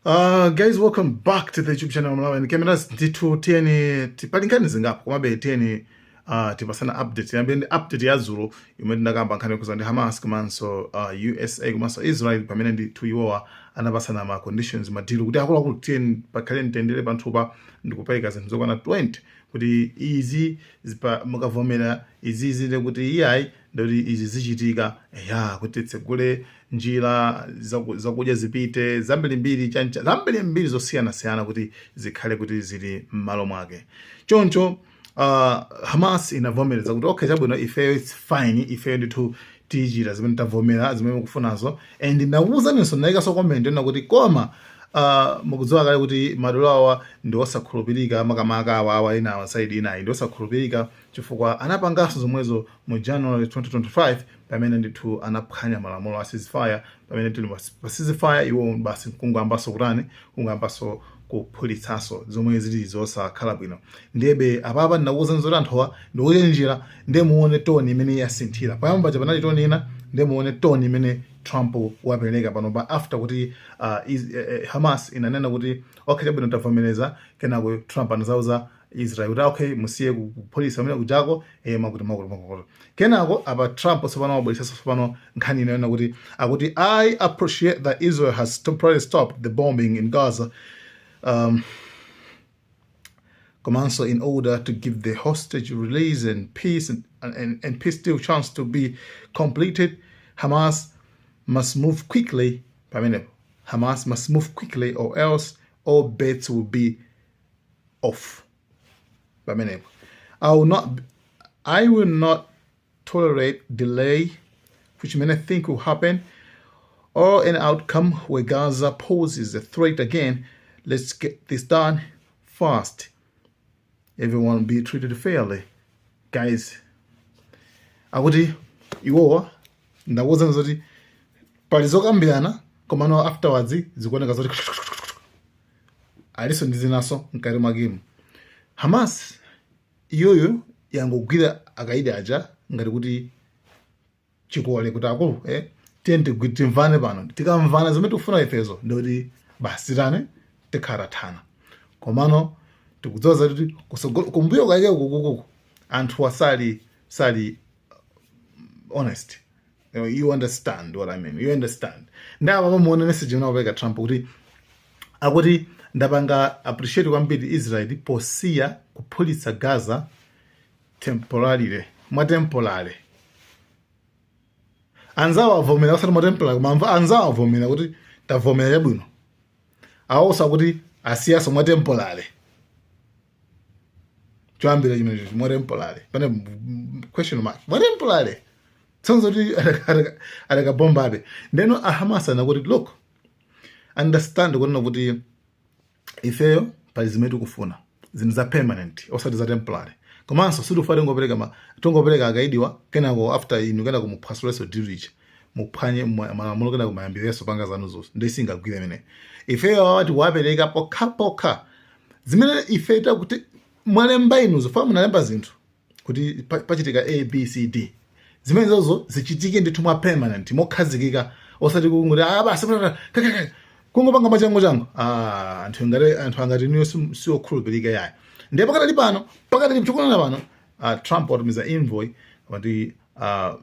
Guys, welcome back to the YouTube channel Malawi and Cameras. Ndithu tiyeni pali nkhani zingapo, komabe tiyeni tipasana update. Yambe ndi update ya dzulo imene tinakamba nkhani yokhudza ndi Hamas komanso USA komanso Israel, pamene ndithu iwowa anapasana ma conditions, ma deal, kuti akuluakulu, tiyeni pakhale mtendere panthupa, ndikupereka zinthu zokwana 20 kuti izi mukavomera izizi ndikuti iyayi, ndikuti izi zichitika ya kuti titsegule njira zakudya zipite, zambirimbiri chancha, zambirimbiri zosiyanasiyana kuti zikhale kuti zili m'malo mwake. Choncho Hamas inavomereza kuti okay, chabwino, ifeyo it's fine, ifeyo ndithu tichita zimene tavomera, zimene mukufunazo. And ndakuwuzaninso, ndayikaso comment ena kuti koma mukudziwa kale kuti madolo awa ndi osakhulupirika, makamaka awa ena awa side inayi ndi osakhulupirika, chifukwa anapanganso zomwezo mu January 2025 pamene ndithu anaphwanya malamulo a ceasefire. Pamene tili pa ceasefire, iwo basi kungoyambanso kutani, kungoyambanso kuphulitsanso, zomwe zili zosakhala bwino. Ndiyebe apapa ndinakuwuzani zoti anthuwa ndi ochenjera. Ndiye muone tone imene yasinthira. Poyamba paja panali tone ina, ndiye muone tone imene Trump wapereka panopa after kuti Hamas inanena kuti okay, chabwino, tavomereza. Kenako Trump anazauza Israel kuti okay, musiye kuphulitsa pamene kujako, makuti makuti makuti. Kenako apa Trump tsopano wabweretsanso tsopano nkhani inayona kuti akuti, "I appreciate that Israel has temporarily stopped the bombing in Gaza, komanso in order to give the hostage release and peace and peace deal chance to be completed. Hamas must move quickly." Pamenepo Hamas must move quickly or else all bets will be off. Pamenepo I will not tolerate delay, which many think will happen, or an outcome where Gaza poses a threat again. Let's get this done fast. Everyone be treated fairly." Guys, akuti iwowa ndakuwuzani zoti pali zokambirana, komano afterwards zikuoneka zoti aliso ndi zinaso mkati mwakemo. Hamas iyoyo yangogwira akaidi aja ngati kuti chikole, kuti akulu, tiye timvane pano, tikamvana zimene tikufuna ifezo ndikuti basi titane, tikhala tathana. Komano tikudziwa kuti kumbuyo kwake ukukuku anthu asali sali honest. You understand what I mean? You understand? Ndapa pamuone message imene Trump kuti akuti, "Ndapanga appreciate kwambiri Israel posiya kuphulitsa Gaza temporarily," mwa temporary. Anzawo avomera, osati mwa temporary, koma anzawo avomera kuti tavomera, chabwino. Awosa kuti asiyaso mwa temporary. Choyambira chimenecho mwa temporary, pane question mark, mwa temporary tsonzo kuti adakabombabe. Ndeno aHamas anakuti, "Look, understand kunena kuti ifeyo pali zimene tikufuna, zinthu za permanent, osati za temporary. Komanso sitifuna tingopereka akaidiwa, kenako after inu kenako muphwasulenso deal ija, muphwanye malamulo, kenako mayambirenso panga zanu zonse, ndi singagwire imene. Ifeyo awa tikuwapereka pokhapokha zimene ife takuti mwalemba inuzo, fa munalemba zinthu kuti pachitika A B C D, zimene zozo zichitike ndithu mwa permanent, mokhazikika, osati kungoti ah basi kungopanga machango chango. Ah, anthu angati niyo siokhulupirika yayi." Ndiye pakatali pano, pakatali tikunena pano, Trump watumiza envoy, kuti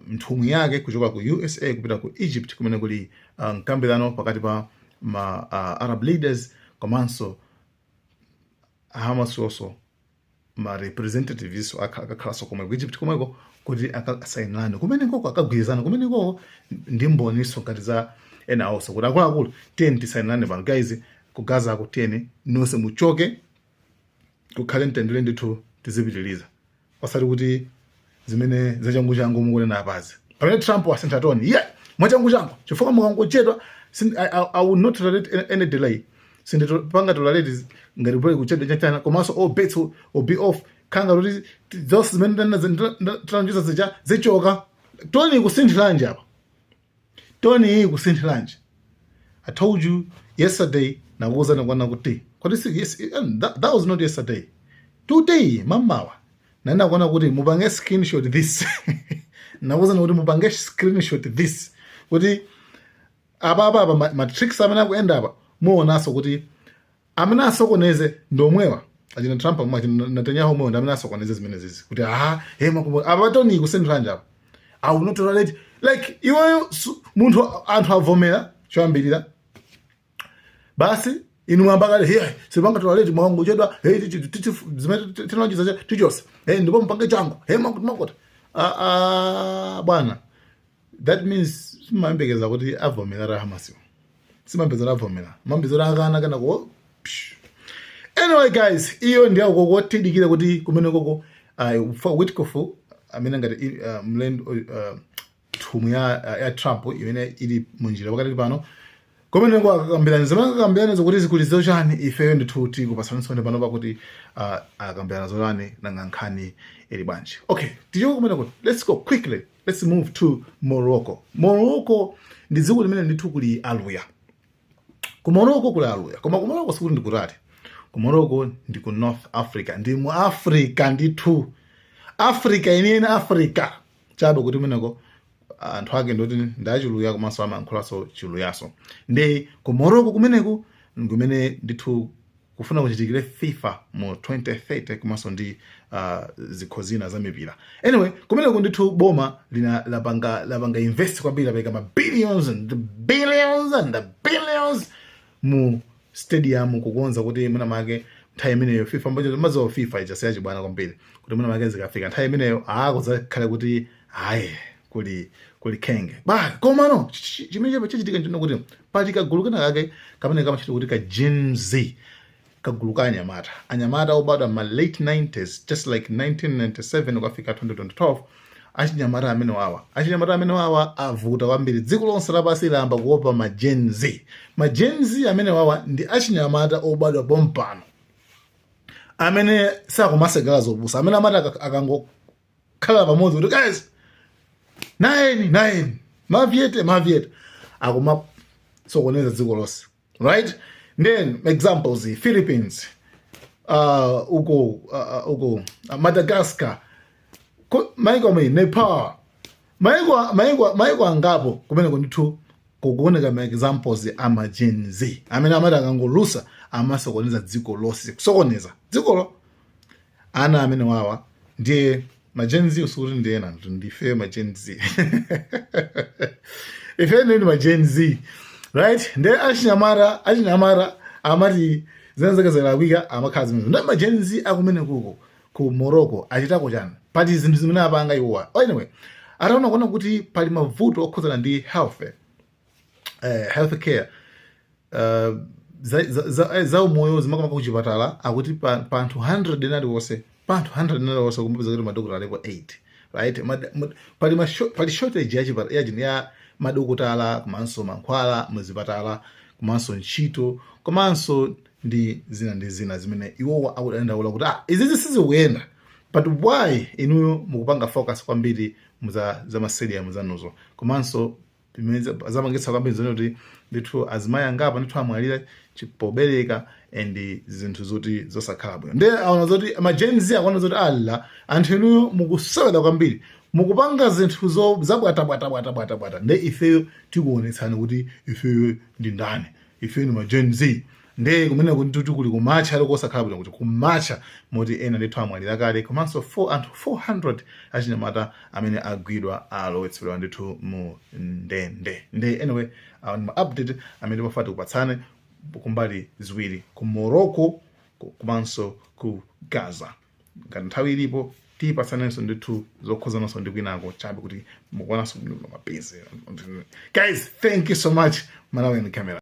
nthumwi yake kuchoka ku USA kupita ku Egypt, kumene kuli mkambirano pakati pa ma Arab leaders komanso Hamas. Also ma representatives akakhalanso komwe ku Egypt komweko kuti akasayinirane kumenekoko, akagwirizana kumenekoko ndi mboniso ngati za ena awonso, kuti akuluakulu, tiyeni tisayinirane pano guys, ku Gazako tiyeni nonse muchoke, kukhale mtendere ndithu, tizipitiliza, osati kuti zimene zachangu changu mukunena apazi. Pamene Trump wasintha tone, yeah, mwachangu changu, chifukwa mukangochedwa, I will not tolerate any delay, sindipanga tolerate ngati pali kuchedwa chachana, komanso all bets will be off, khanga kuti zonse zimene talanjiza zija zichoka. Tone ikusinthiranji apa? Tone iyi ikusinthiranji? I told you yesterday, nakuwuzani kwana kuti kwati yes, that was not yesterday, today mamawa nani kuti mupange screenshot this. Nakuwuzani kuti mupange screenshot this, kuti apa ma tricks amene akuyenda apa. Muonanso kuti amene asokoneze ndi omwewa, achina Trump omwe, achina Netanyahu omwewa ndi amene asokoneze zimene zizi, kuti aha, he, makubo apa toni kusendera apa, "I will not tolerate." Like iweyo munthu, anthu avomera choyambirira basi, inu mwambakale hiya, sipanga tolerate, mwangochedwa, hey, zimene tinalonjeza tichonse, hey, ndipo mpange changu, hey, makuti makuti. Ah, ah, bwana, that means simayembekeza kuti avomera ra Hamasiwo, simayembekeza avomera, mayembekeza akana kana ko. Psh. Anyway guys, iyo ndi akoko, tidikire kuti kumene koko Witkoff amene ngati mlendo, nthumwi ya Trump imene ili munjira pakati pano, kumeneko akakambirana zimene akakambirana zokuti zikuli zochani. Ifeyo ndithu tikupasanisoni pano pakuti akambirana zotani, nanga nkhani ili bwanji. Okay, tichoke kumeneko, let's go quickly, let's move to Morocco. Morocco ndi dziko limene ndithu kuli aluya. Ku Morocco kuli aluya, koma ku Morocco sikuti ndikutali. Ku Morocco ndi ku North Africa, ndi mu Africa ndithu, Africa iniyeni, Africa chabe kuti kumeneko anthu ake ndoti ndachiluya, komanso amayankhulanso chiluyaso. Ndi ku Morocco kumeneku kumene ndithu kufuna kuchitikire FIFA mu 2030, komanso ndi zikho zina za mipira. Anyway, kumeneku ndithu boma lina lapanga invest kwambiri, lapeka ma billions and billions and billions mu stadium, kukonza kuti mwina make nthawi imeneyo FIFA, mbacho maziwa FIFA ija siyachibwana kwambiri, kuti mwina make zikafika nthawi imeneyo akudzakhale kuti hayi, kuli khenge ba. Komano chimene chachitika nchino kuti pali kagulu kena kake kamene kamachita kuti ka Gen Z, kagulu ka anyamata, anyamata obadwa ma late 90s, just like 1997 ukafika 2012. Achinyamata amene wawa avuta kwambiri. Dziko lonse lapansi layamba kuopa ma Gen Z. Ma Gen Z amene wawa ndi achinyamata obadwa pompano amene sakumasegala zopusa, amene amati akangokhala pamodzi kuti, "Guys, nayeni nayeni, mavyete mavyete," akumasokoneza dziko lonse, right? Then examples, Philippines, uko Madagascar, maiko amene Nepal, maiko angapo kumene ndithu kukuoneka ma examples ama Gen Z amene amati akangolusa amasokoneza dziko lonse, kusokoneza dzikolo. Ana amene wawa ndiye ma Gen Z, usikuti ndiyena ndife ma Gen Z, ife ndi ma Gen Z, right? Ndiye achinyamata amati zina zake zalakwika, amakhala zimene. Ndi ma Gen Z akumene kuko ku Morocco achitako chani? Pali zinthu zimene apanga iwowa. Anyway, ataona kuona kuti pali mavuto okhudzana ndi health care, za umoyo zimakamaka kuchipatala, akuti pa anthu 100 aliwonse, pa anthu 100 aliwonse kumapeza kuti madokotala alipo 8, right? Pali shortage ya madokotala, komanso mankhwala muzipatala, komanso ntchito, komanso ndi zina ndi zina zimene iwowa akudandaula kuti ah, izizi sizikuyenda. But why inuyo mukupanga focus kwambiri muza za ma stadium zanuzo? Komanso pimene zapangitsa kwambiri zone kuti ndithu azimayi angapo ndithu amwalira pobereka and zinthu zoti zosakhala bwino. Ndiye aona zoti ma Gen Z akuona zoti alla, anthu inuyo mukusewera kwambiri, mukupanga zinthu zo zabwatabwatabwatabwatabwata, nde ifeyo tikuonetsani kuti ifeyo ndi ndani, ifeyo ndi ma Gen Z. Nde kumene kuti kuli kumatcha ali kosakhala bwino, kuti kumatcha moti ena ndithu amwalira kale, komanso anthu 400 achinyamata amene agwidwa alowetsedwa ndithu mu ndende. Nde anyway, awa ndi ma update amene timafuna tikupatsane kumbali ziwiri, ku Morocco komanso ku Gaza. Ngati nthawi ilipo, tiyipatsanenso ndithu zokhuzananso ndi kwinako, chabe kuti mukuonanso mapezi. Guys, thank you so much. Malawi and Camera.